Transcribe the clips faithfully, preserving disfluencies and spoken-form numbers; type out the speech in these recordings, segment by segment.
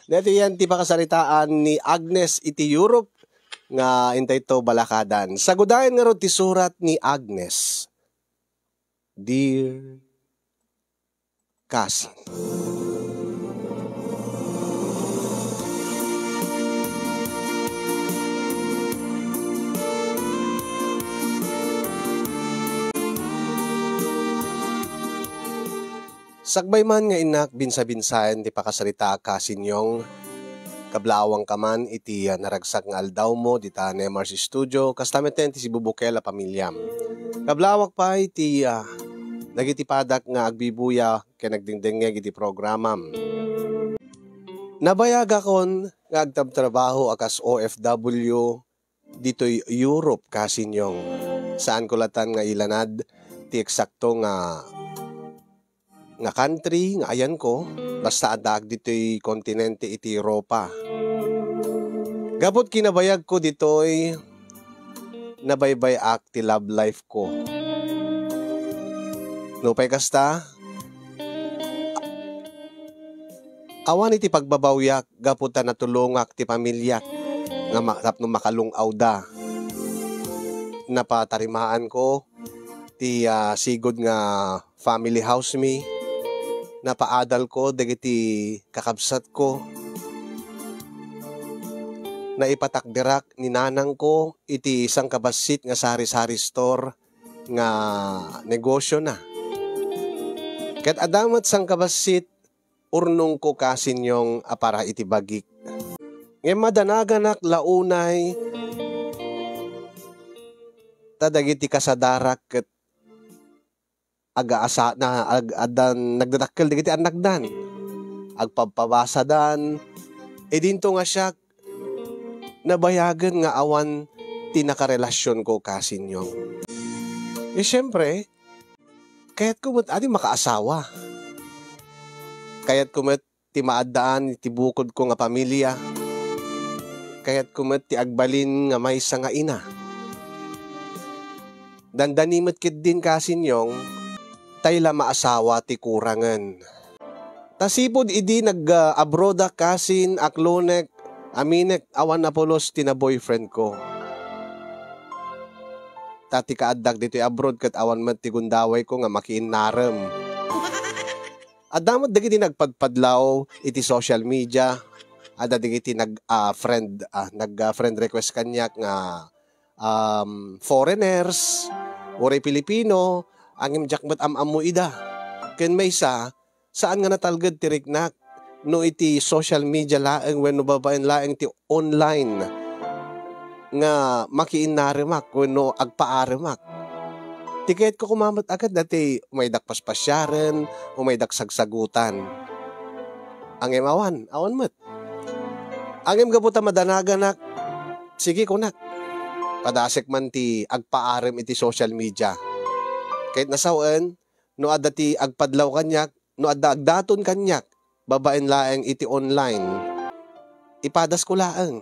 Daytoy yan ti pakasaritaan ni Agnes iti Europe nga intayto balakadan. Sagudayen ngarud ti surat ni Agnes. Dear Kasin. Sakbay man nga innak binsabinsaen ti pakasaritaak, Kasin Yong, kablaawanka man iti, ah, naragsak nga aldawmo dita Nemar's Studio, kasta met ti sibubukel a pamiliam. Kablaawanka pay ti, ah, dagiti padak nga agbibuya ken agdengdengngeg iti programam. Nabayagakon nga agtabtrabaho a kas O F W ditoy Europe, Kasin Yong. Saanko latta nga ilanad ti eksakto nga, nga country nga ayanko, basta addaak ditoy kontinente iti Europa. Gapu ti kinabayagko ditoy, nabaybay-ak ti love life ko. Nupay kasta, awan iti pagbabawiak gapu ta natulongak ti pamiliak nga ma-, tapno makalung-awda. Napatarimaanko ti, ah, sigud nga family house mi. Napaadalko dagiti kakabsatko. Naipatakderak ni nanangko iti sangkabassit nga sari-sari store nga negosiona. Ket adda met sangkabassit urnongko, Kasin Yong, a para iti bagik. Ngem madanaganak la unay ta dagiti kasadarak ket agaasa-, na, ag-, addan nagdadakkel dagiti annakdan. Agpabpabasadan. Idinto nga siak, nabayagen nga awan ti nakarelasionko, Kasin Yong. E, siempre, kayatko met a di makaasawa. Kayatko met ti maaddaan iti bukodko nga pamilya. Kayatko met ti agbalin nga maysa nga ina. Dandani met ketdin, Kasin Yong, tay la maasawa ti kurangen. Ta sipud idi nag, ah, abroadak, Kasin, aklonek, aminek, awan a pulos ti na-boyfriendko. Ta ti kaaddak ditoy abroad ket awan met ti gundawayko nga makiinnarem. Adda met dagiti nagpadpadlaw iti social media, adda dagiti nag, ah, friend, ah, nag, ah, friend request kaniak nga, um, foreigners, uray Pilipino, ngem diak met am-ammo ida. Ken maysa, saan nga natalged ti riknak no iti social media laeng wenno babaen laeng ti online nga makiinnaremak wenno agpaaremak. Ti kayatko koma met a ket dati umaydak paspasiaren, umaydak sagsagutan. Ngem awan, awan met. Ngem gapu ta madanaganak, sige, kunak, padasek man ti agpaarem iti social media. Ket nasawen, no adda ti agpadlaw kaniak, no adda agdaton kaniak babaen laeng iti online, ipadasko laeng.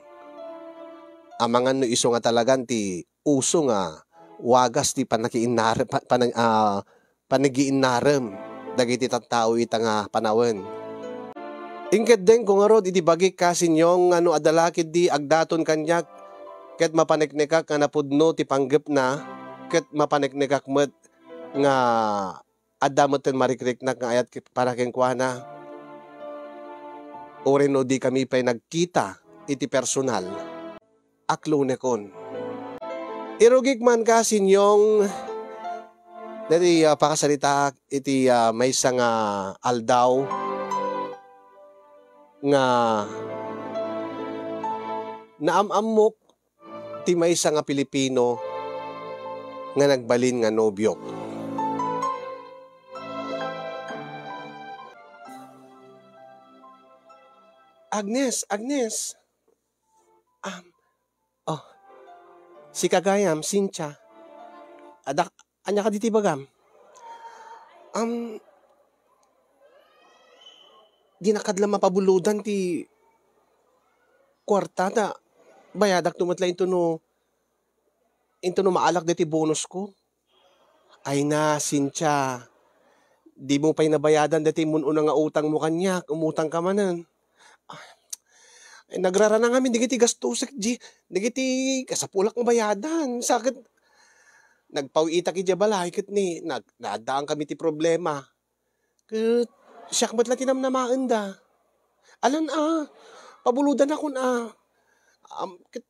Amangan no isu nga talagan ti uso nga wagas ti panakiinnare-, pa-, panag-, ah, panagiinnarem dagiti tattao ita nga panawen. Inkeddengko ngarud iti bagik, Kasin Yong, nga no adda la ketdi agdaton kaniak, ket mapaneknekak nga napudno ti panggepna, ket mapaneknekak met nga adda metten marikriknak nga ayat ki-, para kenkuana. Uray no dikami pay nagkita iti personal, aklonekon. Irugik man, Kasin Yong, daydi, ah, pakasaritaak iti, ah, maysa nga aldaw nga naam-ammok ti maysa nga Pilipino nga nagbalin nga nobiok. Agnes, Agnes. Um, oh, sika gayam, Cynthia. Adak, ania kadi ti ibagam? Um, dinak la mapabuludan ti kuarta ta bayadak to met la into no, into no maalak daytoy bonusko. Ay na, Cynthia, dimo pay nabayadan daytoy immun-una nga utangmo kaniak, umutangka manen. Ah, Ay, nagrarana ngamin dagiti gastusek, di, dagiti kasapulak nga bayadan. Sa ket nagpaw-itak idiay balay ket ni, nag-, naaddaan kami ti problema. Ket siak met la ti namnamaenda. Alan a, pabulodanakon a. Am, ket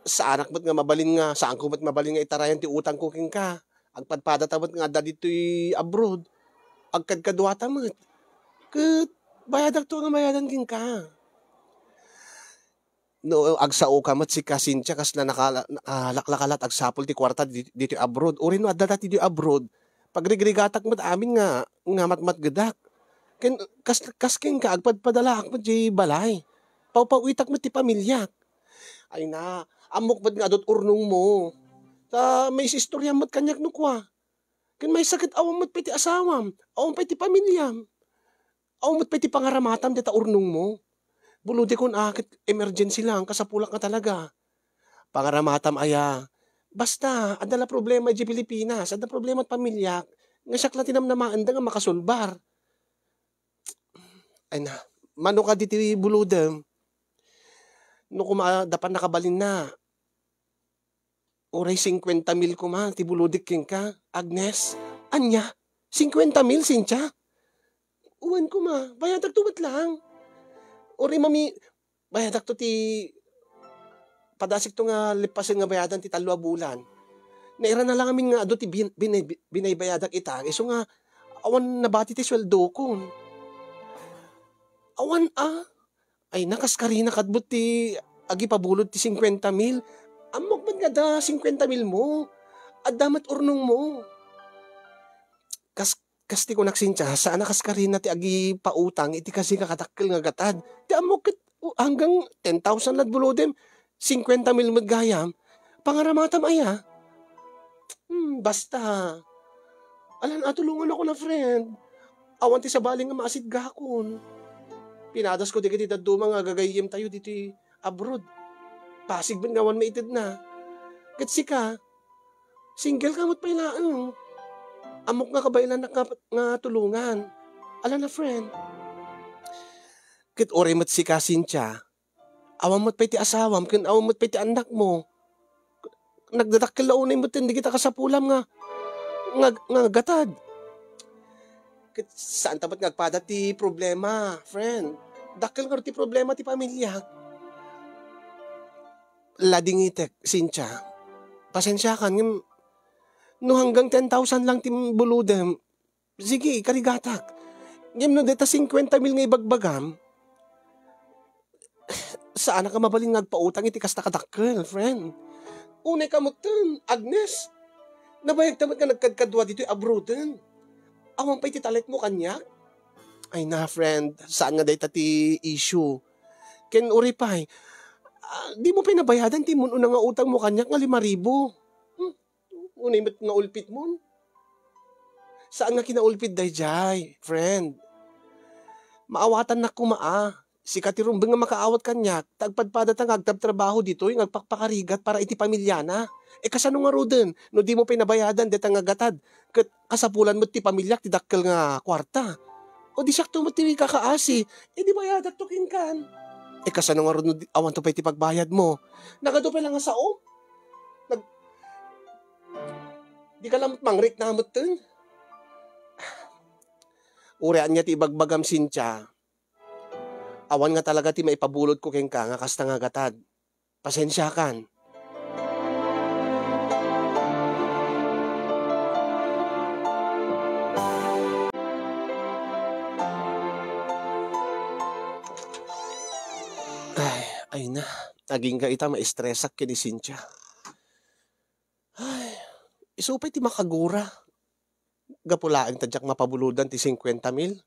saanak met nga mabalin nga, saanko met mabalin nga itarayan ti utangko kenka. Agpadpadata met nga adda ditoy abroad. Agkadkaduata met. Ket bayadakto nga bayadan kenka. No agsaoka met sika, Cynthia, kasla nakala-, nakalaklaka la't agsapul ti kuarta di-, ditoy abroad. Uray no adda ta ditoy abroad, pagrigrigatak met amin nga, nga matmatgedak. Ken kas-, kas kenka, agpadpadalaak met diay balay. Pawpawitak met ti pamiliak. Ay na, ammok met nga adut urnongmo. Ta maisistoriam met kaniak no kua. Ken maysa ket awan met pay ti asawam, awan pay ti pamiliam. Awan met pay ti pangaramatam dayta urnongmo. Bulodekon a ket emergency lang, kasapulak nga talaga. Pangaramatam aya. Basta, adda la problema idiay Pilipinas, adda problema ti pamiliak, nga siak la ti namnamaenda nga makasolbar. Ay na, mano kadi ti bulodem? No kuma, dapan nakabalinna. Uray singkuenta mil koma ti bulodek kenka, Agnes. Ania? Singkuenta mil, Cynthia? Wen koma, bayadakto met lang. Uray mami-, bayadakto ti, padasikto nga leppasen nga bayadan ti tallo a bulan. Nairana lang amin nga adu ti bin-, binay-, binaybayadak ita, isu nga awan nabati ti sueldokon. Awan a, Ay na, kaskarina ket met ti agipabulod ti singkuenta mil. Ammok met nga adda singkuenta mil mo. Adda met urnongmo. Kas-, kas ti kunak, Cynthia, saan a kaskarina ti agipautang iti kaasi nga kadakkel nga gatad. Ti ammok ket, o, hanggang ten thousand la't bulodem, singkuenta mil met gayam. Pangaramatam aya? Hmm, basta. Alan a, tulonganakon a, friend. Awan ti sabali nga maasitgakon. Pinadasko dagiti dadduma nga gagayyemtayo ditoy abroad. Pasig met nga awan maitedna. Ket sika, single ka met pay laeng. Ammok nga kabaelannak nga, nga tulongan. Alan a, friend. Ket uray met sika, Cynthia, awan met pay ti asawam ken awan met pay ti annakmo. Nagdadakkel la unay met dagita kasapulam nga, nga, nga gatad. Ket saanta met nga agpada ti problema, friend. Dakkel ngarud ti problema ti pamiliak. Ladingitek, Cynthia. Pasensiakan, ngem no hanggang ten thousand lang ti bulodem, sige, ikarigatak. Ngem no deta singkuenta mil nga ibagbagam, saanak a mabalin nga agpautang iti kasta kadakkel, friend. Unay ka metten, Agnes. Nabayagta met nga nagkadkadua ditoy abroaden. Awan pay ti talekmo kaniak? Ay na, friend, saan nga dayta ti issue. Ken uray pay, ah, dimo pay nabayadan ti immun-una nga utangmo kaniak nga lima ribu. Hmm. Unay met nga ulpitmon. Saan nga kinaulpit daydiay, friend. Maawatannak koma a. Sika ti rumbeng nga makaawat kaniak, ta agpadpadata nga agtabtrabaho ditoy nga agpakpakarigat para iti pamiliana. E, kasano ngaruden no dimo pay nabayadan dayta nga gatad, ket kasapulan met ti pamiliak ti dakkel nga kuarta? O di siakto met ti kakaasi, e di bayadakto kenkan. E, kasano ngarud no di, awanto pay ti pagbayadmo? Nagadu pay la nga sao? Nag-, di ka la met mangrikna metten? Uray ania ti ibagbagam, Cynthia. Awan nga talaga ti maipabulodko kenka nga kasta nga gatad. Pasensiakan. Ay, ay na. Agingga ita, maestresak ken ni Cynthia. Ay, isu pay ti makagura. Gapu laeng ta diak mapabulodan ti singkuenta mil.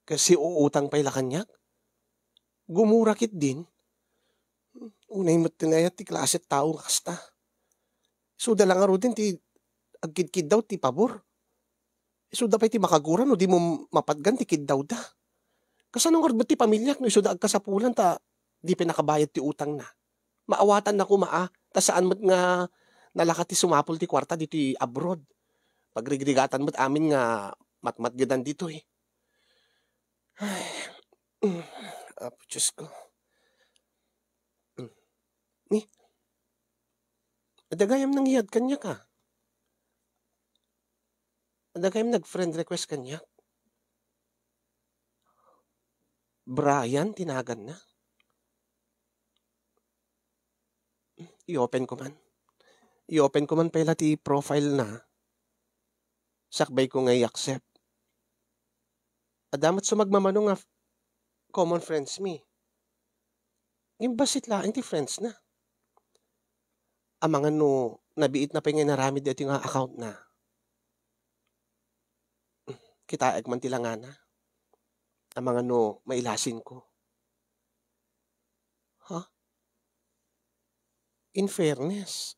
Ket siuutang pay la kaniak? Gumura ketdin. Unay met ti nayat ti klase ti tao nga kasta. Isuda la ngaruden ti agkidkiddaw ti pabor. Isuda pay ti makagura no dimo mapatgan ti kiddawda. Kasano ngarud met ti pamiliak no isuda agkasapulan ta di pay nakabayad ti utangna? Maawatanna koma a, ta saan met nga nalaka ti sumapul ti kuarta ditoy abroad. Pagrigrigatan met amin nga matmatgedan ditoy. Ay, mm, Apo Diyos ko. Ni, adda gayam nangyad kaniak, a. Adda gayam nag-friend request kaniak. Brian ti naganna. I-open ko man. I-open ko man pay la ti profile na. Sakbay ko nga i-accept. Adda met sumagmamano nga f-, common friends mi. Ngem bassit laeng ti friends na. Amangan no nabiit na pay nga inaramid daytoy nga account na. Kitaek man ti langana. Amangan no mailasin ko. Ha? In fairness,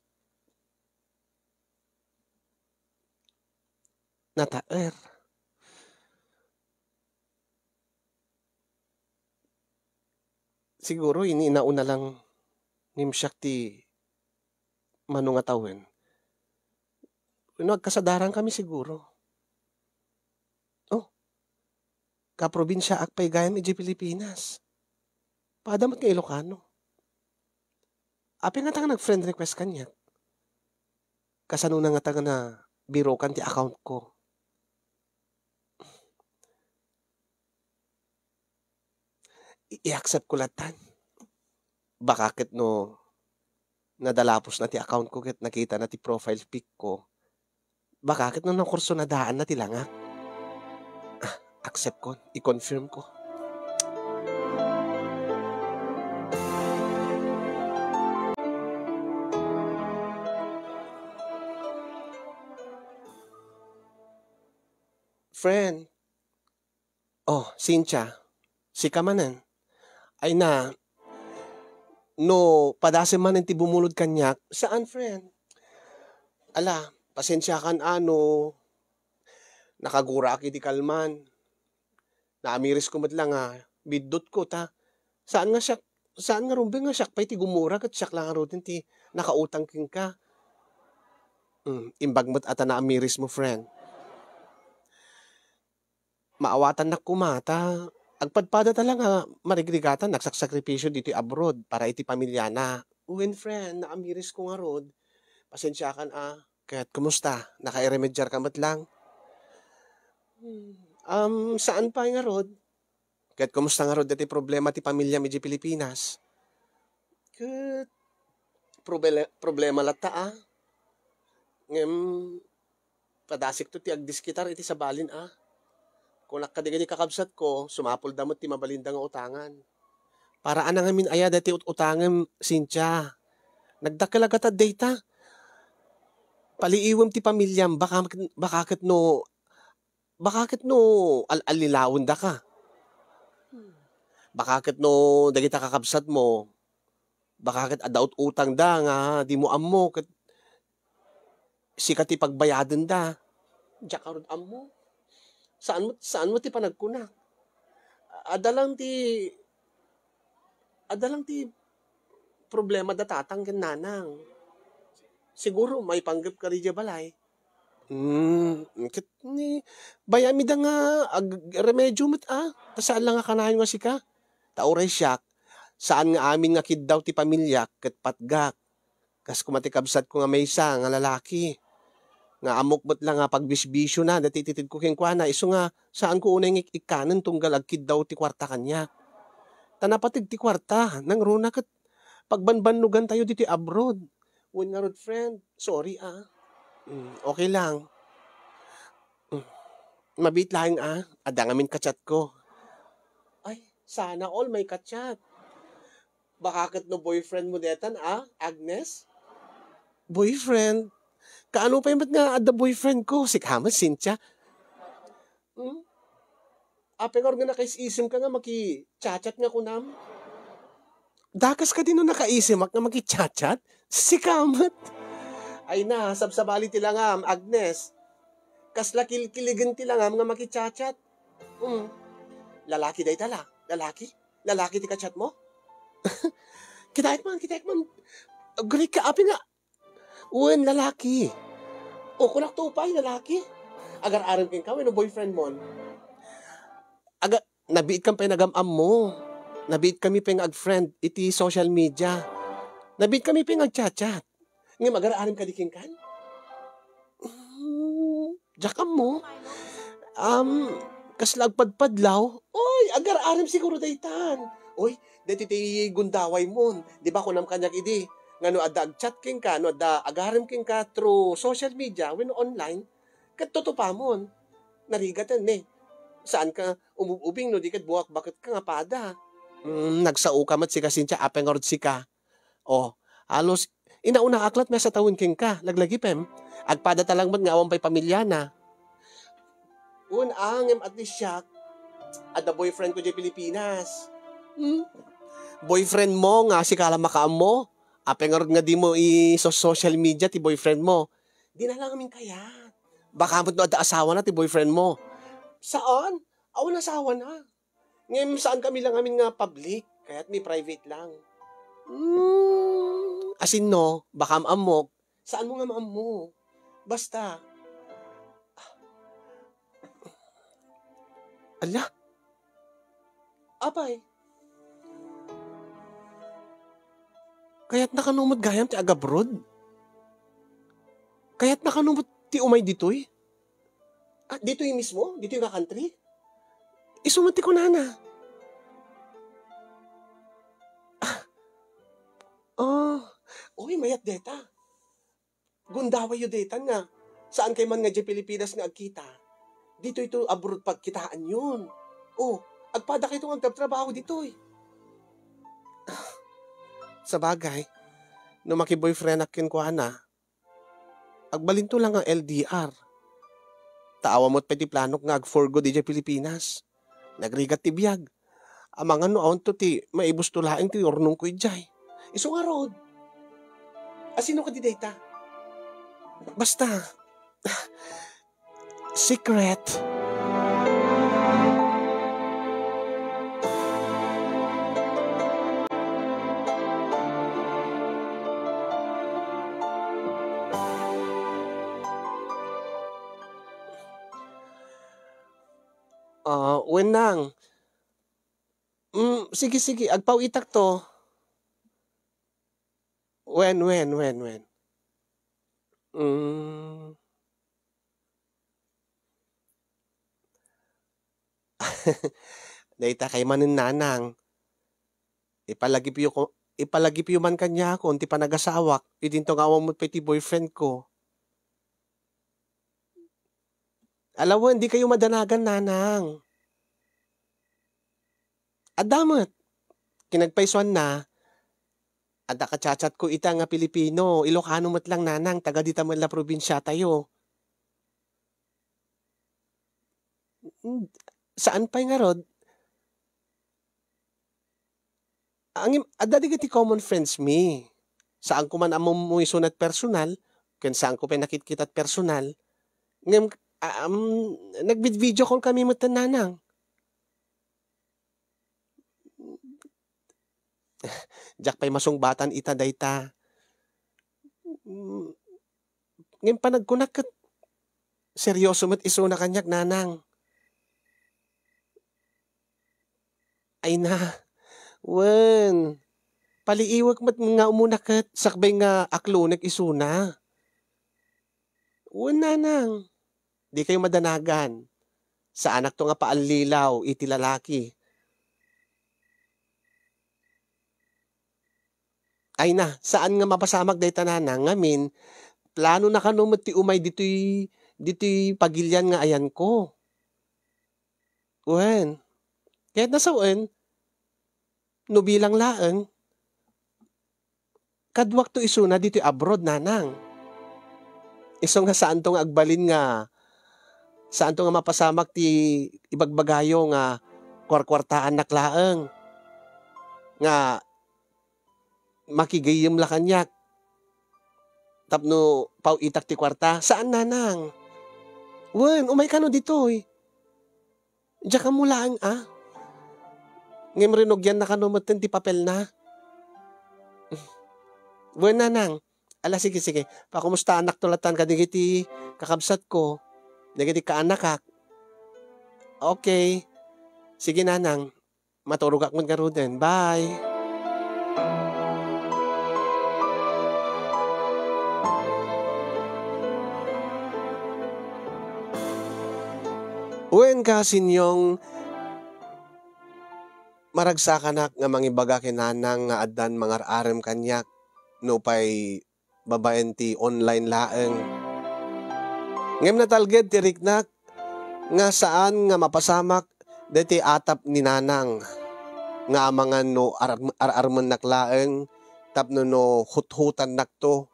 nataer. Siguro, ini-, inauna lang ngem siak ti mano nga tawen. Wenno agkasadaran kami siguro. Oh, kaprobinsiaak pay gayam idiay Pilipinas. Padam met nga Ilocano. Apay ngata nga nag-friend request kaniak? Kasano na ngata nga nabirukan ti account ko? I-, i-accept ko lattan. Baka ket no nadalapos na ti account ko ket nakita na ti profile pic ko, baka ket no nakursunadaan na ti langak. Ah, accept ko, i-confirm ko. Friend, Oh, Cynthia, sika manen. Ay na, no padasem manen ti bumulod kaniak, saan, friend? Ala, pasensiakan a no nakaguraak iti kalman. Naamirisko met la nga biddutko ta saan nga siak, saan nga rumbeng nga siak pay ti gumura ket siak la ngaruden ti nakautang kenka. Hmm, imbag met a ta naamirismo, friend. Maawatannak koma ta agpadpadata la nga marigrigatan, nagsaksakripisio ditoy abroad para iti pamiliana. Wen, friend, naamirisko ngarud. Pasensiakan a. Ket kumusta? Nakairemediarka met lang? Hmm, um, saan pay ngarud? Ket kumusta ngarud daytoy problema ti pamiliam idiay Pilipinas? Ket probele-, problema latta a. Ngem padasikto ti agdiskitar iti sabalin a. Kunak kadi, kadi kakabsatko, sumapulda met ti mabalinda nga utangan. Para a nangamin aya daytoy ut-, utangem, Cynthia. Nagdakkel a gatad dayta. Paliiwem ti pamiliam, baka, baka ket no, baka ket no al-, allilawendaka. Baka ket no dagita kakabsatmo, baka ket adda ut-, utangda nga dimo ammo ket sika ti pagbayadenda. Diak ngarud ammo. Saan mo, saan mo ti panagkunak? Adda lang ti, adda lang ti problema da tatang ken nanang. Siguro maipanggep ka idiay balay. Hmm, ket ni, bay-am ida nga agremedio met a. Ta saan la nga kanayon nga sika. Ta uray siak, saan nga amin nga kiddaw ti pamiliak ket patgak. Kas koma ti kabsatko nga maysa nga lalaki, nga ammok met la nga pagbisbisiona daytoy ititedko kenkuana, isu nga saanko unay nga ik-, ikkanen tunggal agkiddaw ti kuarta kaniak. Ta napateg ti kuarta, nangruna ket pagbanbannogantayo ditoy abroad. Wen ngarud, friend, sorry, ah. Mm, okay lang. Mm, mabiit laeng, ah. Adda ngamin ka-chatko. Ay, sana all may ka-chat. Baka ket no boyfriend mo detan, ah, Agnes? Boyfriend? Kaano pay met nga adda boyfriend ko? Sika met, Cynthia? Hmm? Apay ngarud nga nakaisisim ka nga makichat-chat nga kunam? Dakas kadi no nakaisimak nga makichat-chat? Sika met? Ay na, sabsabali ti langam, Agnes. Kasla kilkiligen ti langam nga makichat-chat. Hmm. Lalaki dayta la? Lalaki? Lalaki ti ka-chat mo? Kitaek man, kitaek man. Agrik ka, apay nga. Wen, lalaki. O, kunak to pay, lalaki. Agar-arem kenka wenno boyfriend mon? Aga, nabiit kan pay nagam-ammo. Nabiit kami pay nga ag-friend iti social media. Nabiit kami pay nga agchat-chat. Ngem agar-arem kadi kenkan? Hmm, diak ammo. Um, kasla agpadpadlaw? Oy, agar-arem siguro daytan. Oy, daytoy ti gundaway mon. Di ba kunam kaniak idi, nga no adda agchat kenka, no adda agarem kenka through social media, wenno online, ket tutupamon. Narigaten, ne. Saan ka umub-ubing no di ket buak-baket ka nga pada. Hmm, nagsaoka met sika, Cynthia, apay ngarud sika? Oh, halos inauna aklat may satawen kenka, laglagipem. Agpada ta lang met nga awan pay pamilyana. Wen, ah, ngem at least siak, adda boyfriend ko diay Pilipinas. Hmm? Boyfriend mo nga sika la makaammo? Apay ngarud nga di mo i-so-, social media ti boyfriend mo? Di na lang amin kayat. Baka met no adda asawana ti boyfriend mo. Saan? Awan asawana. Ngem saan kami lang amin nga public, kayat mi private lang. Hmm, asin no, baka am-ammok. Saan mo nga maammo? Basta. Ala? Apay? Kayat na kano met gayam ti agabroad? Kayat na kano met ti umay ditoy? Ah, ditoy mismo? Ditoy nga country? Isu met ti kunana. Ah. Oh. Uy, mayat deta. Gundawayyo detan nga, saan kay man nga diay Pilipinas nga agkita? Ditoy to abroad pagkitaanyon. Oh, agpada kayto nga agtrabtrabaho ditoy. Sabagay, no makiboyfriend ak kenkuana, agbalinto lang nga L D R. Ta awan met pay ti planok nga ag-for good idiay Pilipinas. Nagrigat ti biag. Amangan no awanto ti maibusto laeng ti urnongko idiay. Isu ngarud. Asino kadi dayta? Basta, secret. Ah, wen nang. Mm, sige, sige, agpaw-itak to. Wen, wen, wen, wen. Mm. Dayta kay manen, nanang. Ipalagipyo ko, ipalagipyo man kaniakon ti panagasawak, idinto nga awan met pay ti boyfriend ko. Ala wen, di kayo madanagan, nanang. Adda met. Kinagpaysuanna, adda kachat-chat ko ita nga Pilipino, Ilocano met lang, nanang, taga dita met la probinsiatayo. Mm, saan pay ngarud? Ngem, adda dagiti common friends mi. Saanko man a mammuisunat personal, ken saanko pay nakitkita't personal. Ngem, ah, um, nagvid-video call kami metten, nanang. Diak pay masungbatan ita dayta. Mm, ngem panagkunak ket serioso met isuna kaniak, nanang. Ay na, wen, paliiwek met nga umuna ket sakbay nga aklonek isuna. Wen, nanang, di kayo madanagan. Saanakto nga paallilaw iti lalaki. Ay na, saan nga mapasamak dayta, nanang, ngamin, plano na kano met ti umay ditoy, ditoy pagilian nga ayanko. Wen, ket nasawen, no bilang laeng, kaduakto isuna ditoy abroad, nanang. Isu nga saanto nga agbalin nga, saanto nga mapasamak ti ibagbagayo nga kuarkuartaannak laeng nga makigayyem la kaniak tapno paw-itak ti kuarta. Saan, nanang. Wen, umay kano ditoy. Diak ammo laeng a. Ngem rinugianna kano metten ti papelna. Wen, nanang. Ala, sige, sige. Pakumustaanakto latan kadagiti kakabsatko, dagiti kaanakak. Okay. Sige, nanang. Maturogak met ngaruden. Bye! Wen, Kasinyong, maragsakanak nga mangibaga ken nanang nga addan mangar-arem kaniak nupay babaen ti online laeng. Ngem natalged ti riknak nga saan nga mapasamak daytoy atap ni nanang nga amangan no ar-, ar-armennak laeng tapno no huthutannakto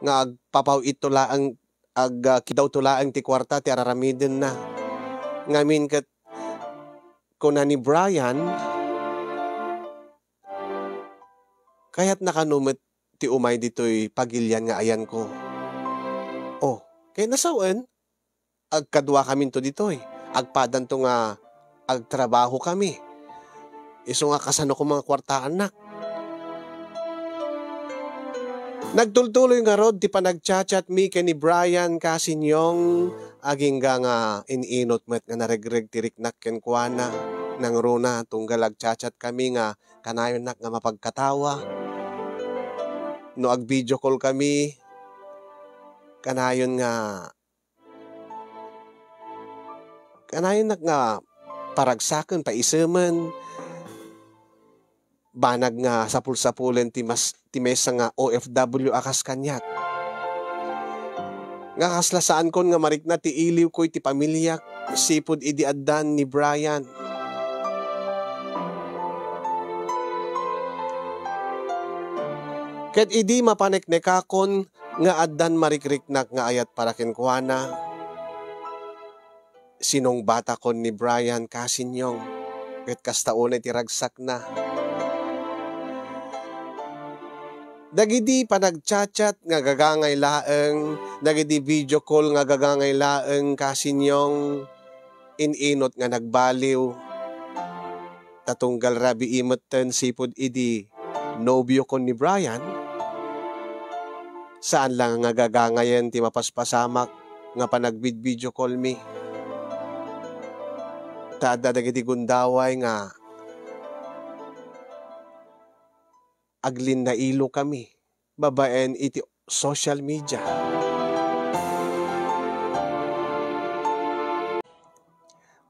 nga agpapaw-itto laeng, ag-, ah, kidawto laeng ti kuarta ti ar-aramidenna. Ngamin ket kuna ni Brian, kayatna kano met ti umay ditoy pagilian nga ayanko. Oh, kayatna sawen, agkaduakaminto ditoy. Agpadanto nga agtrabahokami. Isu nga kasano koma nga kuartaannak. Nagtultuloy ngarud ti panagchatchatmi ken ni Brian Kasinyong, agingga nga in-inut met nga naregreg ti riknak kenkuana. Nangruna, tunggal agchatchat kami nga kanayonnak nga mapagkatawa. No ag-video call kami, kanayon nga, kanayonnak nga paragsaken, paisemen, banag nga sapul-sapulen ti mas-, ti maysa nga O F W a kas kaniak. Nga kasla saankon nga marikna ti iliwko iti pamiliak, sipud idi addan ni Brian. Ket idi mapaneknekakon nga addan marikriknak nga ayat para kenkuana, sinungbatakon ni Brian Kasinyong, ket kasta unay ti ragsakna. Dagidi panagchatchat nga gagangay laeng, dagidi video call nga gagangay laeng, Kasinyong, in-inut nga nagbaliw. Ta tunggal rabii metten sipud idi nobiokon ni Brian, saan la nga gagangayen ti mapaspasamak nga panagvidvideo call mi. Ta adda dagiti gundaway nga aglinnailokami babaen iti social media.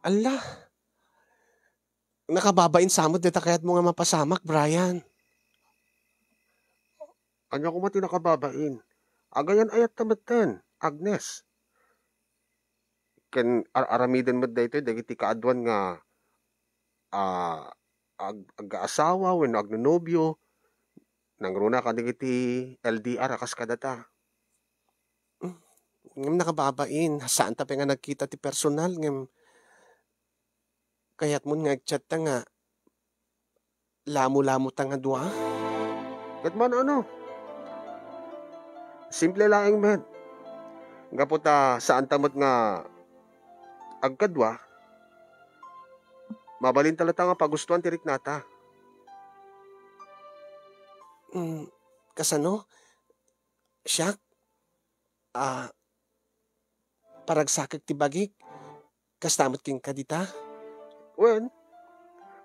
Alla, nakababain sa met dayta kayatmo nga mapasamak, Brian. Ania koma ti nakababain? Agayan-ayatta metten, Agnes. Ken ar-aramiden met daytoy dagiti kaaduan nga, ah, ag-, agaasawa wenno agnonobio. Nangruna kadagiti L D R a kas kadata. Ngem nakababain, saanta pay nga nagkita ti personal, ngem kayatmon nga agchatta nga lamo-lamota nga dua? Ket mano ano? Simple laeng met. Gapu ta saanta met nga agkadua, mabalinta latta nga pagustuan ti riknata. Mm, kasano? Siak? Ah, paragsakek ti bagik, kasta met kenka dita? Wen,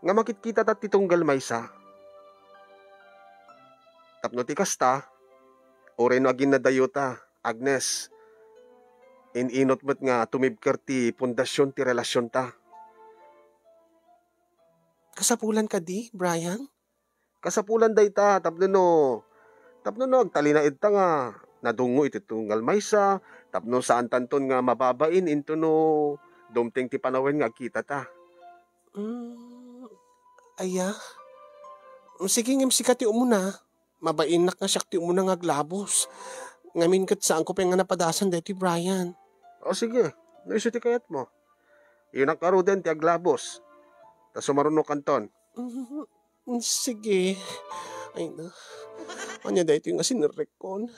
nga makitkitata ti tunggal maysa. Tapno ti kasta, uray no aginnadayota, Agnes, in-inut met nga tumibker ti pundasion ti relasionta. Kasapulan kadi, Brian? Kasapulan dayta tapno no, tapno no agtalinaedta nga nadungngo iti tunggal maysa, tapno saantanton nga mababain intono dumteng ti panawen nga agkitata. Mm, aya? Sige, ngem sika ti umuna. Mabainnak nga siak ti umuna nga aglabos. Ngamin ket saanko pay nga napadasan daytoy, Brian. O sige, no isu ti kayatmo. Iyanak ngaruden ti aglabos. Ta sumarunokanton. Mm, sige. Ay na. Ania daytoy nga sinerrekkon?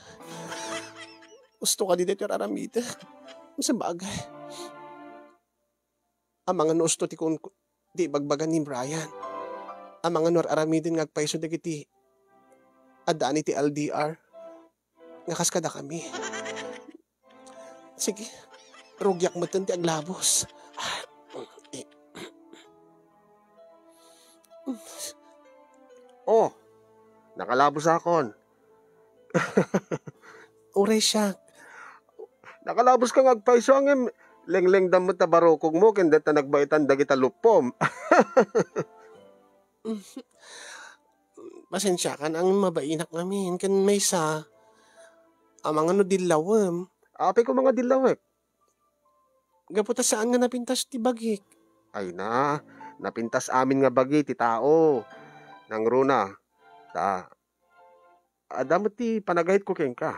Usto kadi daytoy ar-aramidek? Sabagay. Amangan no usto ti kun-, ti ibagbaga ni Brian. Amangan no ar-aramiden nga agpayso dagiti addaan iti L D R nga kas kadakami. Sige, rugiak metten ti aglabos. Oh, nakalabusakon. Uray siak. Nakalaboska nga agpayso ngem lenglengdam met ta barukongmo ken dayta nagbaetan dagita luppom. Pasensiakan, ang mabainak ngamin ken maysa, amangan no dillawem. Apay koma nga dillawek? Gapu ta saan nga napintas ti bagik. Ay na, napintas amin nga bagi ti tao. Nangruna, ta, adda met ti panagayatko kenka.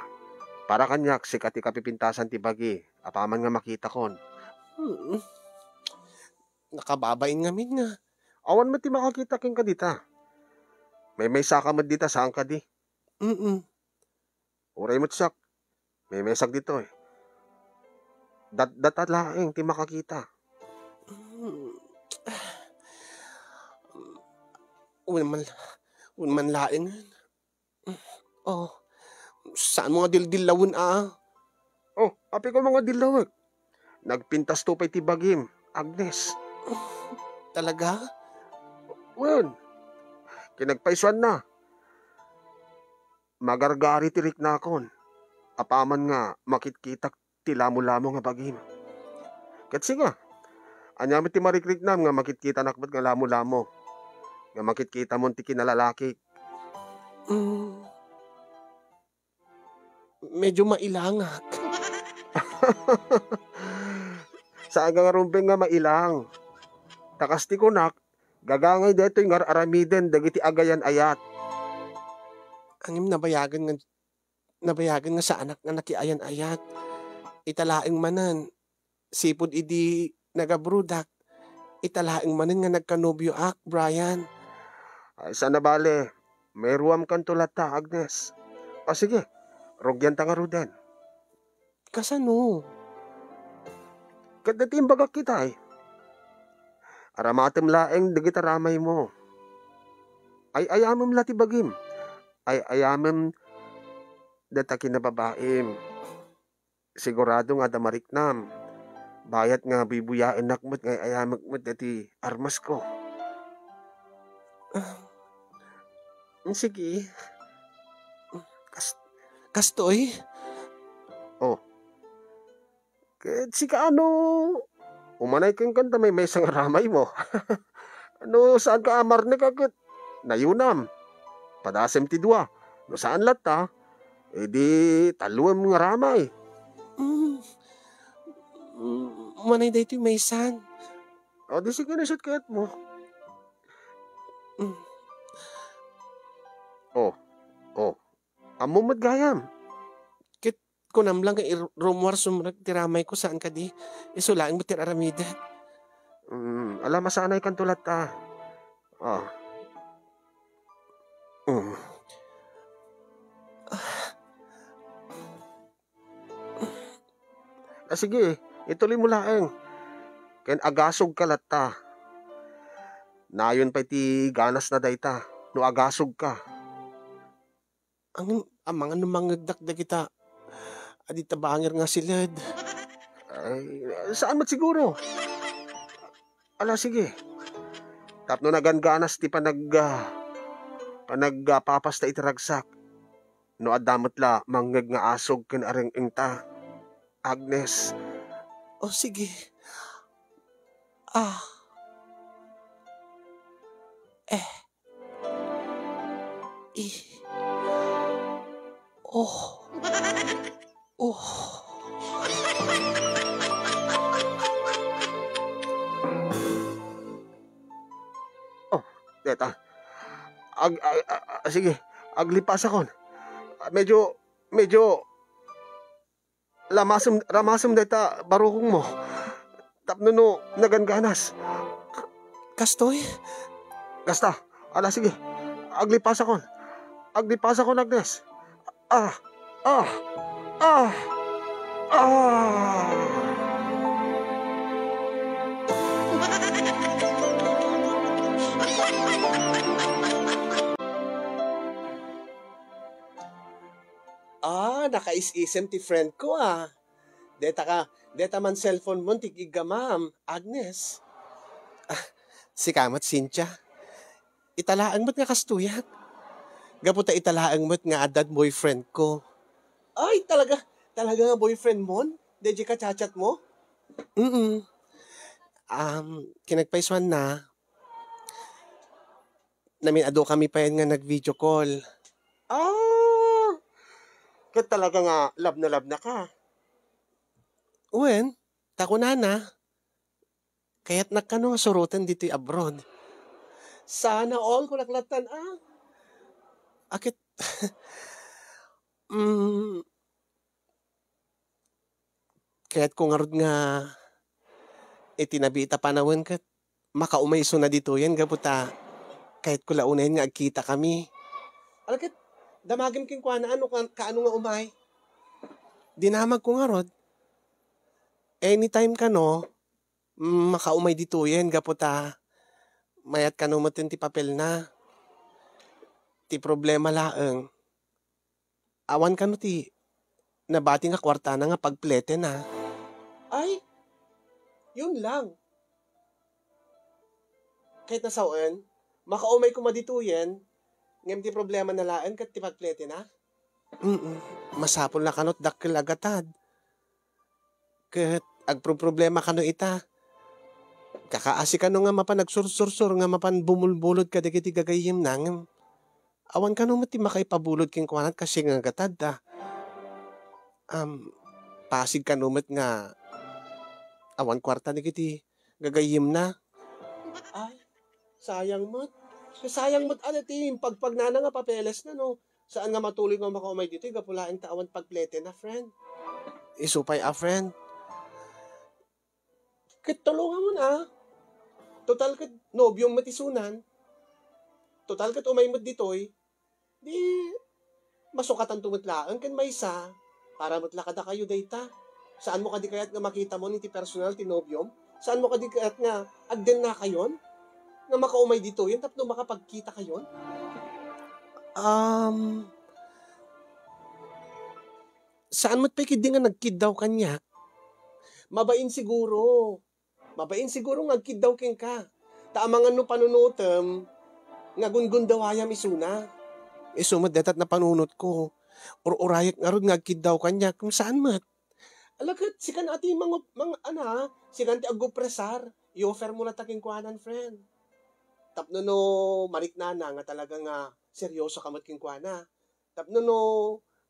Para kaniak, sika ti kapipintasan ti bagi, apaman nga makitakon. Hmm. Nakababain ngamin nga. Awan met ti makakita kenka dita. Maymaysaka met dita, saan kadi? Mm. Uray met siak, maymaysak ditoy. Dat-, data laeng ti makakita. Mm. Wen man, wen man laeng. Oh, saan mo nga dildillawen, a? Oh, apay koma nga dillawek? Nagpintasto pay ti bagim, Agnes. Talaga? Wen, kinagpaysuanna. Magargari ti riknakon. Apaman nga makitkitak ti lamolamo nga bagim. Ket sika, ania met ti marikriknam nga makitkitanak met nga lamolamo, nga makitkitamon ti kinalalakik? Mm. Medyo mailangak. Saan ka nga rumbeng nga mailang? Ta kas ti kunak, gagangay daytoy nga ar-aramiden dagiti agayan-ayat. Ngem nabayagen nga, nabayagen nga saanak nga nakiayan-ayat. Ita laeng manen, sipud idi nagabrodak, ita laeng manen nga nagkanobioak, Brian. Ay, saan a bale. Mairuamkanto latta, Agnes. O sige, rugianta ngaruden. Kasano? Ket dayta imbagak ketdi. Aramatem laeng dagiti aramaymo. Ay-ayamem la ti bagim. Ay-ayamem dayta kinababaim. Sigurado nga adda mariknam. Bayat nga buy-buyaennak met nga ay-ayamek met dayta armasko. Ah, sige. Kas-, kastoy? Oh. Ket sika, ano, umanay kenka ta maymaysa nga aramaymo. No saanka a marnek a ket nayonam. Padasem ti dua. No saan latta, idi talloem nga aramay. Mm. Mm, umanay daytoy maysan. O, di sige, no, isut' kayatmo. Mm. Oh, oh. Ammom met gayam. Ket kunam la nga ir-, rummuar sumrek ti ramayko, saan kadi? Isu laeng met ti ar-aramidek. Mm, ala, masanaykanto latta. Ah. Mm. Ah, sige, ituloy mo laeng. Ken agasogka latta. Nayon pay ti ganas na dayta, no agasogka. Ang, amangan no mangngegdak dagita a di ta bangir nga siled. Ay, saan met siguro? Ala, sige. Tapno nagangganas ti panag-, ah, panagpapasta iti ragsak. No adda met la mangngeg nga asog ken areng-engta, Agnes. O, sige. Ah. Eh. I. Oh. Oh. Oh, deta. Ag-, ag-, ag-, sige, aglipasakon. Medyo, medyo lamasem, ramasem dayta barukongmo. Tapno no nagangganas. Kastoy? Kasta. Ala, sige. Aglipasakon. Aglipasakon, Agnes. Ah! Ah! Ah! Ah! Ah, nakaisisem ti friend ko, ah. Deta ka, deta man cellphone mo ti iggamam, Agnes. Ah, sika met, Cynthia. Ita laeng met nga kastoyak. Gapu ta ita laeng met nga addan boyfriend ko. Ay, talaga, talaga nga boyfriend mon? Daydiay ka chat-chat mo? Mm. Um, kinagpaisuan na, namin-adu kami payen nga nag-video call. Ah! Ket talaga nga love na love na ka. Wen, ta kunana, kayatnak kano nga suroten ditoy abroad. Sana all, kunak lattan, ah. Akit, mm, kayatko ngarud nga iti nabiit a panawen ket makaumay isuna ditoyen gapu ta kayatko la unayen nga agkitakami. Ala ket, damagem kenkuana no ka-, kaano nga umay. Dinamagko ngarud. Anytime kano, mm, makaumay ditoyen gapu ta mayat kano metten ti papelna. Ti problema laeng, awan kano ti nabati nga kuartana nga pagpletena. Ay, yun lang. Ket nasawen, makaumay koma ditoyen, ngem ti problema na laeng ket ti pagpletena. Mm, masapul la kano ti dakkel a gatad. Ket agproproblema kano ita. Kakaasi kano nga mapan agsursursur nga mapan bumulbulod kadagiti gagayyemna ngem awan kano met ti makaipabulod kenkuana kasdi nga gatad ta, am, pasig kano met nga awan kuarta dagiti gagayyemna. Ay, sayang met. Sayang met, ano, ti impagpagnana nga papelesna, no? Saan nga matuloy nga makaumay ditoy gapu laeng ta awan pagpletena, friend. Isu pay a, friend. Ket tulonganmon, a. Total ket nobiom met isunan. Total ket umay met ditoy. Di, masukatanto met laeng ken maysa, para met la kadakayo dayta. Saanmo kadi kayat nga makitamon iti personal ti nobiom? Saanmo kadi kayat nga agdennakayon? Nga makaumay ditoyen tapno makapagkitakayon? Um, saan met pay ketdi nga nagkiddaw kaniak? Mabain siguro. Mabain siguro nga agkiddaw kenka. Ta amangan no panunotem nga gungundawayam isuna. Isu met dayta ti napanunotko. Ur-urayek ngarud nga agkiddaw kaniak, ngem saan met. Ala ket, sikan a ti mangup-, mang-, ana, sikan ti agupresar. I-offer mo latta kenkuana, friend. Tapno no mariknana nga talaga nga seryoso ka met kenkuana. Tapno no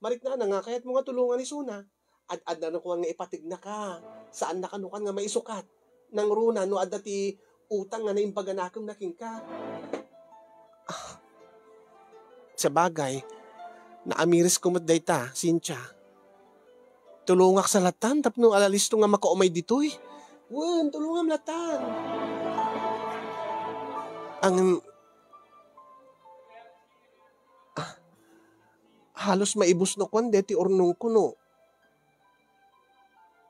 mariknana nga kayatmo nga tulongan isuna, ad-adda no kuan nga ipategnaka. Saanna kano kuan nga maisukat. Nangruna no adda ti utang nga naimbaganakem na kenka. Ah, sabagay, naamirisko met dayta, Cynthia. Tulongak sa latan tapno ala listo nga makaumay ditoy. Wen, tulongam latan. Ang, ah, halos maibus no kuan deti urnongko no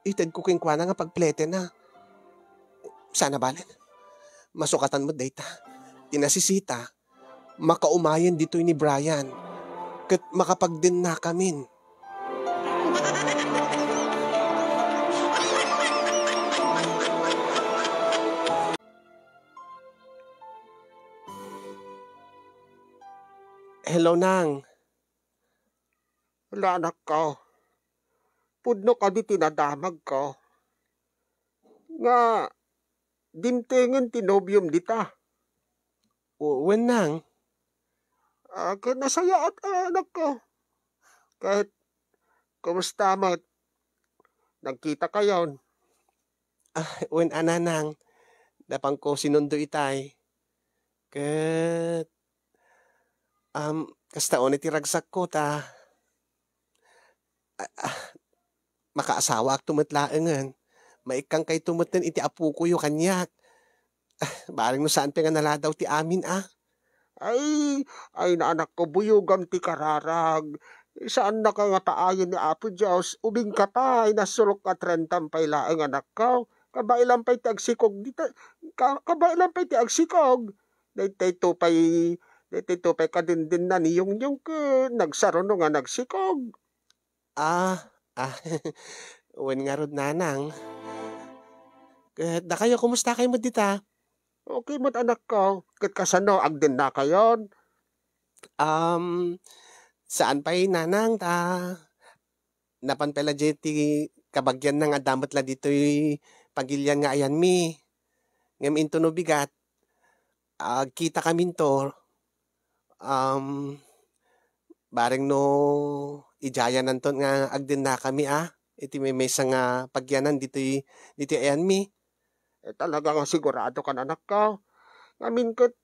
itedko kenkuana nga pagpletena. Sana balen. Masukatan met dayta. Ti nasisita, makaumayen ditoy ni Brian, ket makapagdennakamin. Hello, Nang. Hala, anakko. Pudno kadi ti nadamagko. Nga, dimtengen ti nobiom dita. Wen, Nang. Ah, ket nasayaat, ah, anakko. Ket, kumusta met? Nagkitakayon? Ah, wen a, Nang. Napanko sinundo itay. Ket, um, kasta unay ti ragsakko ta, ah, ah, makaasawaakto met laengen. Maikkangkayto metten iti apokoyo kaniak. Ah, bareng no saan pay nga naladaw ti amin, a. Ay, ay, anakko, buyogam ti kararag. Saannaka nga paayen ni Apo Dios. Ubingka pay, nasurok a trentam pay laeng, anakko. Kabaelam pay ti agsikog dita, ka-, kabaelam pay ti agsikog. Daytoy to pay, daytoy to pay kadindinan ni Yongyong ket nagsaruno nga nagsikog. Ah, ah, wen ngarud, Nanang. Ket dakayo, kumusta kayo met dita? Okay met, anakko. Ket kasano, agdennakayon? Um, saan pay, nanang, ta napan pay la ti kabagianna nga adda met la ditoy pagilian nga ayanmi. Ngem into no bigat, agkitakaminto, um, bareng no idiayananton nga agdennakami a, iti maymaysa nga pagianan ditoy, ditoy ayanmi. Eh, talaga nga sigurado kan, anakko. Ngamin ket,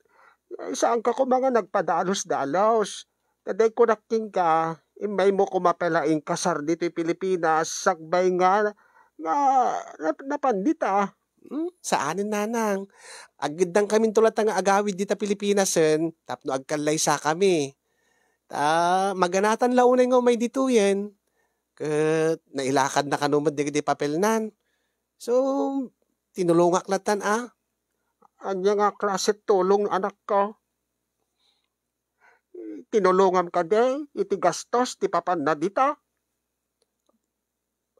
eh, saanka koma nga nagpadalos-dalos. Ta dayta kunak kenka, immaymo koma pay la inkasar ditoy Pilipinas, sakbay nga, nga nap-, napan dita. Hmm, saanen, nanang. Aggeddangkaminto latta nga agawid dita Pilipinasen, tapno agkallaysakami. Ta, maganatan la unay nga umay ditoyen. Ket nailakadna kano met dagiti papelnan. So, tinulongak lattan a. Ania nga klase tulong, anakko? Tinulongam kadi iti gastos ti papanna dita?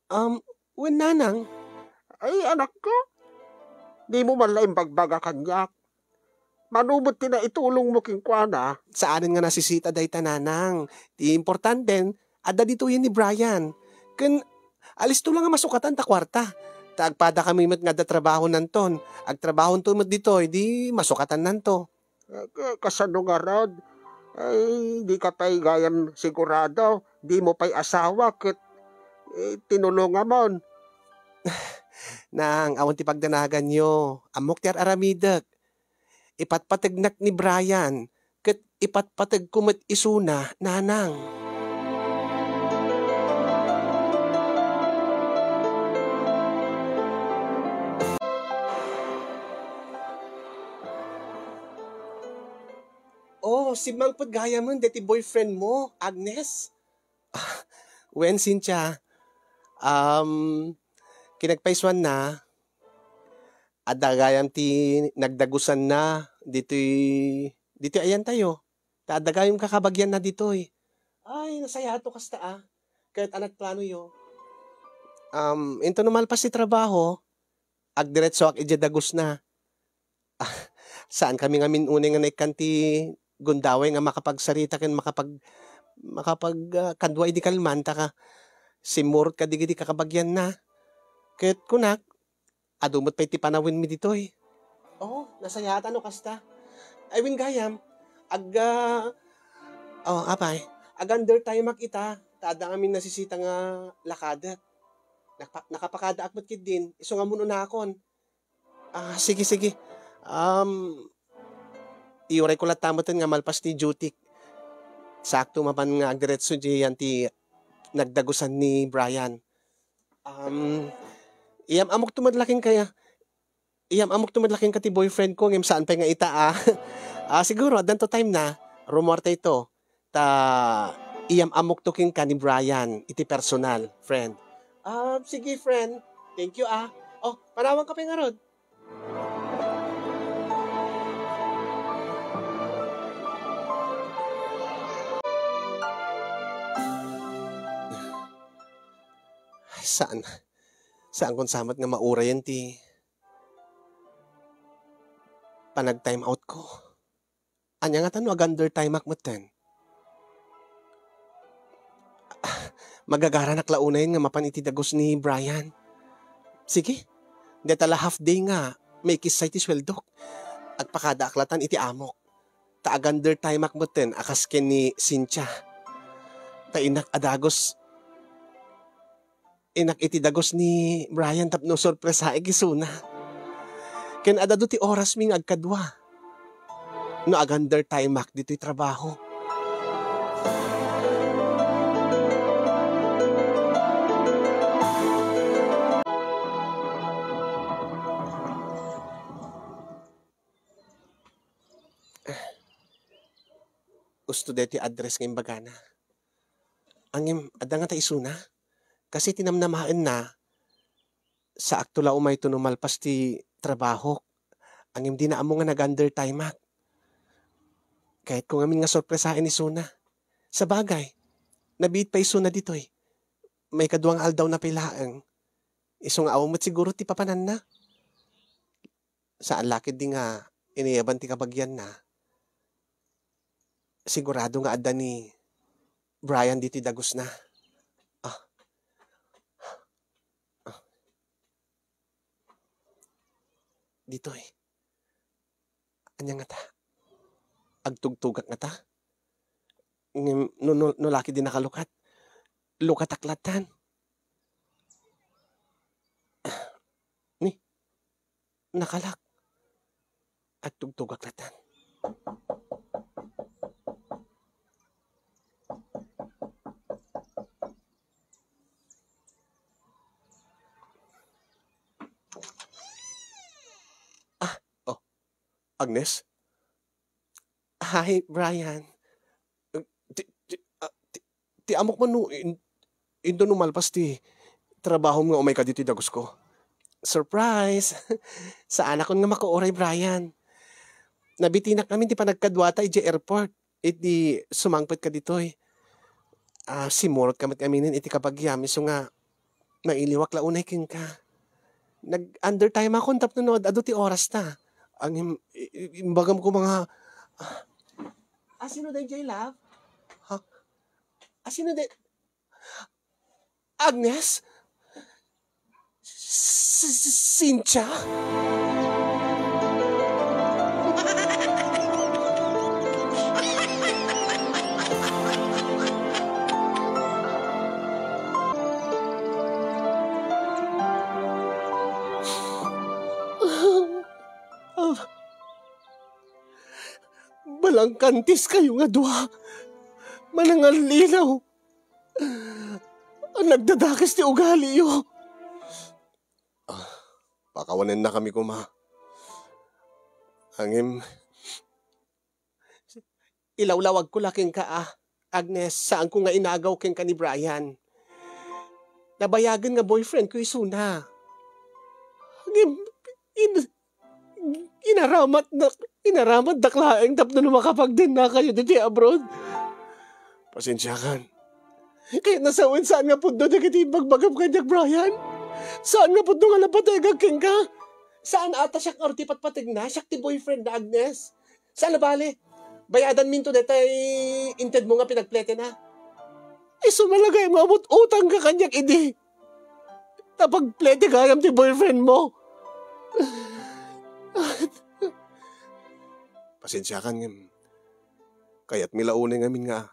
Um, wen, nanang. Ay, anakko, dimo man la imbagbaga kaniak. Mano met ti naitulongmo kenkuana? Saanen nga nasisita dayta, nanang. Ti importanten, adda ditoyen ni Brian. Ken, alisto la nga masukatan ta kuarta. Ta agpadakami met nga adda trabahonanton. Agtrabahonto met ditoy, di masukatannanto. Eh, ka-, kasano ngarud? Ay, dika pay gayam sigurado. Dimo pay asawa ket, eh, tinulongamon. Nang, awan ti pagdanaganyo. Ammok ti ar-aramidek. Ipatpategnak ni Brian, ket ipatpategko met isuna, nanang. Oh, simmangpet gayamen deti boyfriend mo, Agnes? Ah, wen, Cynthia, um, kinagpaysuanna, adda gayam ti nagdagusanna ditoy, ditoy ayantayo. Ta adda gayam kakabagianna ditoy. Ay, nasayaat to kasta, ah. Ket a nagplanoyo? Um, into no malpas ti trabaho, agdiretsoak idiay dagusna. Ah, saankami ngamin unay nga naikkan ti gundaway nga makapagsarita ken makapag-, makapag-, ah, kadua idi kalman, ta ka-, simmurot kadagiti kakabagianna. Ket kunak, adu met pay ti panawenmi ditoy. Oh, nasayaat no kasta. Ay, wen gayam, ag-, ah, oh, apay, ag-undertimeak ita, ta adda ngamin nasisita nga lakadek. Nakpa-, nakapakadaak met ketdin, isu nga mun-unakon. Ah, sige, sige. Um, iurayko latta metten nga malpas ti duty. Sakto mapan nga agdiretso diyan ti nagdagusan ni Brian. Um, iyam-amokto met la kenka, iyam-amokto met la kenka ti boyfriend ko, ngem saan pay nga ita, ah. Ah, siguro, addanto time na, rumuarta ito. Ta, iyam-amokto kenka ni Brian, iti personal, friend. Ah, sige, friend. Thank you, ah. Oh, panawanka pay ngarud. Ay, saan? Saan kon samet nga maurayen ti panag-time out ko? Ania ngata no ag-undertimeak metten? Ah, magagaranak la unayen nga mapan iti dagus ni Brian. Sige, deta la half day nga maikissay ti sueldok. Agpakadaak latan iti amok. Ta ag-undertimeak metten a kas ken ni Cynthia. Ta innak a dagus. Innak iti dagus ni Brian tapno sorpresaek isuna. Ken adda adu ti orasmi nga agkadua. No ag-undertimeak ditoy trabaho. Usto deti address nga imbagana. Ngem, adda ngata isuna? Kas iti namnamaenna, saakto la umayto no malpas ti trabahok. Ngem dina ammo nga nag-undertimeak. Kayatko ngamin nga sorpresaen isuna. Sabagay, nabiit pay isuna ditoy. Maikadua nga aldawna pay laeng. Isu nga awan met siguro ti papananna. Saan la ketdi nga inayaban ti kabagianna, sigurado nga adda ni Brian ditoy dagusna. Ah. Ah. Ditoy. Ania ngata? Agtugtugak ngata? Ngem no, no, no la ketdi nakalukat, lukatak lattan. Ni, nakalak. Agtugtugak lattan. Ah, oh. Agnes? Hi, Brian. Eh, ti, ti, ah, ti, ti amok man no in-, inton no malpas ti trabahom nga umayka ditoy dagusko. Surprise! Saanakon nga makauray, Brian. Nabitinak ngamin ti panagkaduata idiay airport iti sumangpetka ditoy. Ah, simmurotka met ngaminen iti kabagiam, isu nga nailiwak la unay kenka. Nag-undertime akon tapno no ad-adu ti orasta. Ngem, i-, i-, imbagam koma nga, ah, ah, sino daydiay, love? Ha? Ah, sino day-, Agnes? S-, s-, Cynthia? Balangkantis kayo nga dua. Manangallilaw. Nagdadakes ti ugaliyo. Ah, pakawanennakami koma. Ngem, ilawlawagko la kenka, ah, Agnes, saanko nga inagaw kenka ni Brian. Nabayagen nga boyfriendko isuna. Ngem, in-, Inaramatnak, inaramatdak laeng tapno no makapagdennakayo ditoy abroad. Pasensiakan. Kayatna sawen, saan nga pudno dagiti ibagbagam kaniak, Brian. Saan nga pudno nga napategak kenka. Saan ata siak nga ti patpategna, siak ti boyfriendna, Agnes. Saan a bale. Bayadanminto detay intedmo nga pinagpletena. Isu met la gayam nga umut-utangka kaniak idi. Ta pagplete gayam ti boyfriendmo. Pasensiakan ngem kayatmi la unay ngamin nga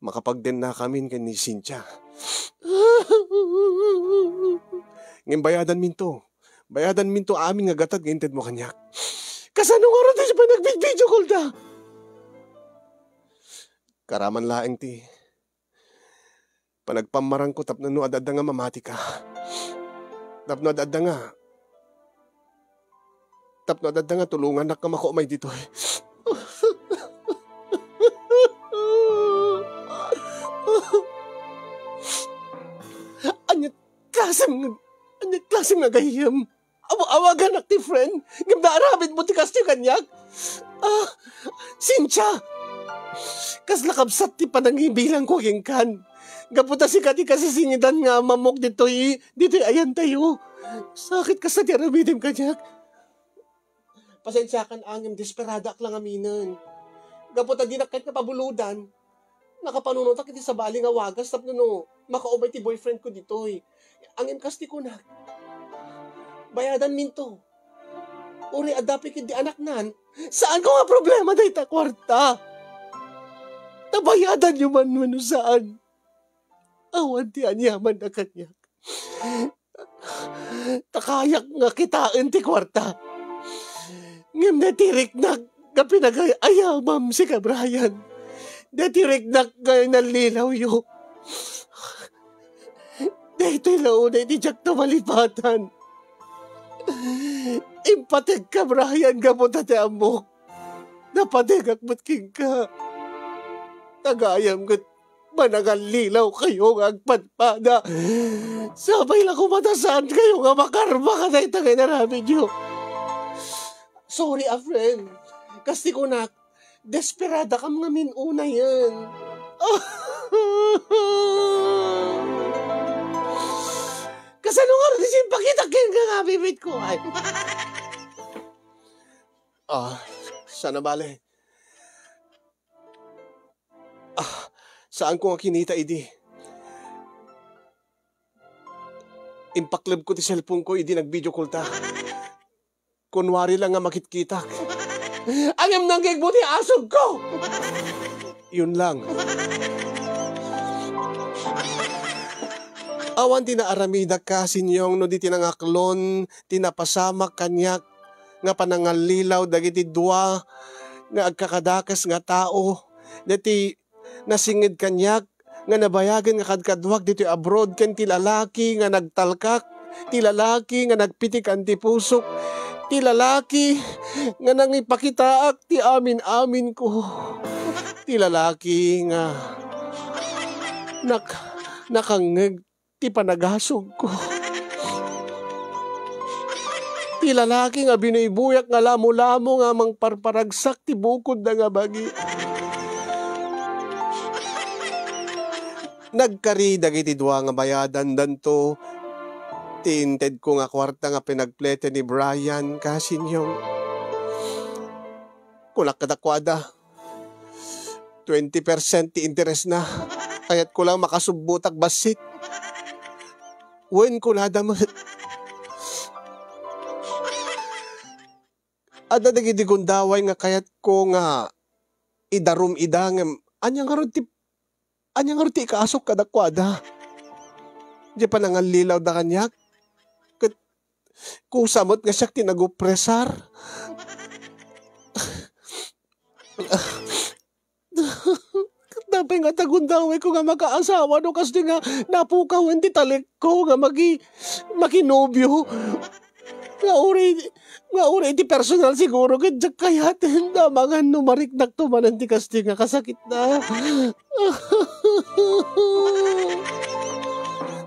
makapagdennakamin ken ni Cynthia. Ngem bayadanminto. Bayadanminto amin nga gatad nga intedmo kaniak. Kasano ngarud ti panagvidvideo call ta? Karaman laeng ti panagpammarangko tapno no ad-adda nga mamatika. Tapno ad-adda nga, tapno ad-adda nga tulongannak nga makaumay ditoy. Ania klasem nga, ania klasem nga gayyem? Aw-, awaganak ti friend, ngem naaramidmo ti kastoy kaniak? Ah, Cynthia! Kasla kabsat ti panangibilangko kenkan. Gapu ta sika ti kasisingidan nga amamok ditoy, ditoy ayantayo. Sakit kasta ti aramidem kaniak. Pasensiakan, ngem desperadak la ngaminen. Gapu ta dinak ket nga pabulodan. Nakapanunotak iti sabali nga wagas tapno no makaumay ti boyfriendko ditoy. Ngem kas ti kunak, bayadanminto. Uray adda pay ketdi anaknan, saanko nga problema dayta kuarta. Ta bayadanyo man wenno saan, awan ti aniamanna kaniak. Ta kayak nga kitaen ti kuarta. Ngem natiriknak nga pinagay-ayamam, sika, Brian. Natiriknak nga inallilawyo. Daytoy la unay ti diak malipatan. Impategka, Brian, gapu ta ti ammok. Napategak met kenka. Ta gayam ket manangallilaw kayo nga agpadpada. Sapay la koma ta saan kayo nga makarma kadayta nga inaramidyo. Sorry a, friend. Kas ti kunak, desperadakam ngamin unayen. Kasano nga rin simpakitak kenka nga bibit ko? Ay. Ah, sana bale. Ah, saanko nga kinita idi. Impaklebko ti cellphone ko idi nag-video call ta. Kunwari lang nga makitkitak. Ngem nanggigmo ti asugko! Yun lang. Awan ti naaramidak, Kasinyong, no di ti nangaklon ti napasamak kaniak nga panangallilaw dagiti dua nga agkakadakes nga tao. Dagiti nasinged kaniak nga nabayagen nga kadkaduak ditoy abroad, ken ti lalaki nga nagtalkak, ti lalaki nga nagpitikan ti pusok, ti lalaki nga nangipakitaak ti amin-aminko, ti lalaki nga nak-, nakangngeg ti panagasugko. Ti lalaki nga binuybuyak nga lamulamo nga mangparparagsak ti bukodda nga bagi. Nagkari dagiti dua nga bayadandanto ti intedko nga kuarta nga pinagplete ni Brian, Kasinyong. Kunak kadakuada, twenty percent ti interes na. Kayatko lang makasubbotak bassit. Wen kunada met, adda dagiti gundaway nga kayatko nga idarum ida ngem ania ngarud ti, ania ngarud ti ikasok kadakuada? Diay panangallilawda kaniak? Ket kusa met nga siak ti nagupresar. Napay nga tagundawayko nga makaasawa no kasdi nga napukawen ti talekko nga magi-, makinobio. Nga uri, nga uri iti personal siguro ket diak kayaten. Amangan no mariknakto manen ti kasdi nga kasakitna.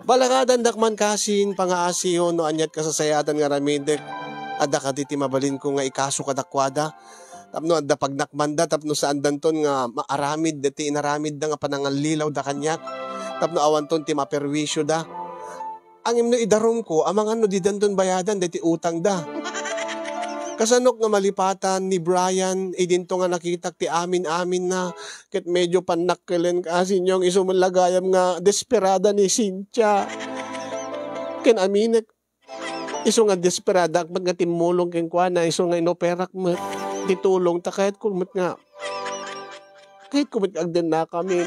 Balakadandak man kasin, pangaasiyo, no aniat kasasayaatan nga aramidek. Adda kadi ti mabalinko nga ikaso kadakuada? Tapno adda pagnakmanda, tapno saandanton nga maaramid dagiti inaramidda nga panangallilawda kaniak, tapno awanton ti maperwisioda. Ngem no idarumko, amangan no didanton bayadan dagiti utangda. Kasanok nga malipatan ni Brian, idinto nga nakitak ti amin-aminna, ket medyo pannakkelen, Kasinyong, isu met la gayam nga desperada ni Cynthia. Ken aminek, isu nga desperadak met nga timmulong kenkuana, isu nga inoperak met ti tulong, ta kayatko met nga, kayatko met nga agdennakamin.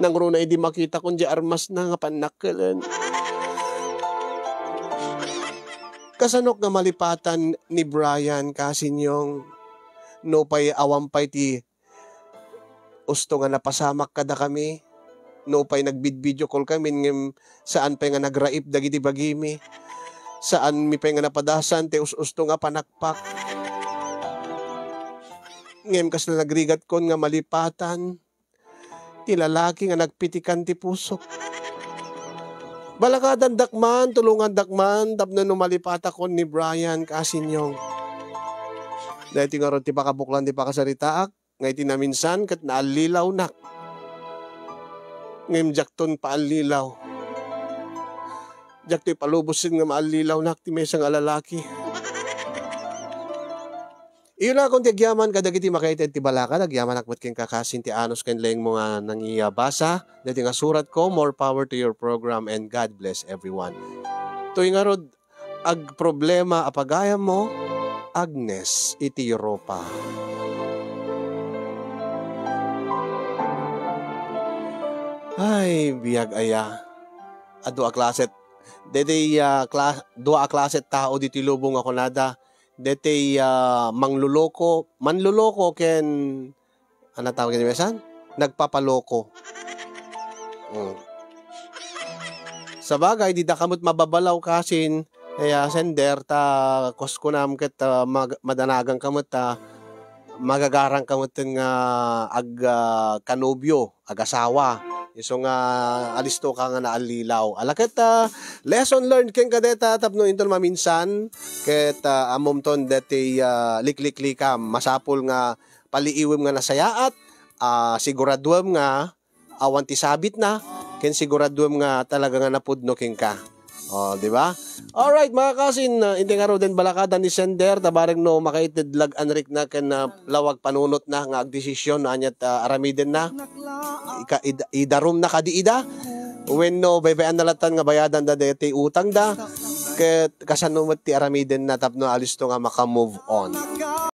Nangruna idi makitakon diay armasna nga pannakkelen. Kasanok nga malipatan ni Brian, Kasinyong, nupay awan pay ti usto nga napasamak kadakami, nupay nagvid-video call kami, ngem saan pay nga nagraip dagiti bagimi. Saanmi pay nga napadasan ti us-usto nga panakpak. Ngem kasla nagrigatkon nga malipatan ti lalaki nga nagpitikan ti pusok. Balakadandak man, tulongandak man, tapno no malipatakon ni Brian, Kasinyong. Daytoy ngarud ti pakabuklan ti pakasaritaak, nga iti naminsan ket naallilawnak. Ngem diakton paallilaw. Diakto ipalubosen nga maallilawnak ti maysa nga lalaki. Iyulakon ti agyaman kadagiti makaited ti balakad, agyamanak met kenka kasin ti anus ken lengmo nga nangiyabasa. Daytoy nga suratko, more power to your program and God bless everyone. Toy ngarud, agproblema a pagayammo, Agnes, iti Europa. Ay, biag aya. Adu a klaset. Daytoy, ah, kla-, dua a klaset tao ditoy lubong nga kunada. Daytoy, ah, mangloloko, manloloko ken, ano tawag iti maysa? Nagpapaloko. Mm. Sabagay, dida ka met mababalaw kasin, eh, ah, sender, ta kuskunam ket, ah, mag-, madanagan ka met, ta magagarang ka met nga ag-, ah, kanobio, agasawa. Isu nga alisto ka nga naallilaw. Ala ket, ah, lesson learned kenka dayta tapno inton maminsan ket, ah, ammomton daytoy, ah, likliklikam. Masapul nga paliiwem nga nasayaat, ah, siguraduem nga awan ti sabitna, ken siguraduem nga talaga nga napudno kenka. Oh, di ba? Alright, mga kasin, uh, intay ngaruden balakada ni sender, tabareng no makaited lag-anrikna ken, uh, lawag panunotna nga agdesisyon no aniat, uh, aramidenna. Ika-, id-, idarumna kadi ida. Wenno, baybay-anna latan nga bayadanda daytoy utangda. Ket kasano met ti aramidenna tapno alisto nga maka-move on.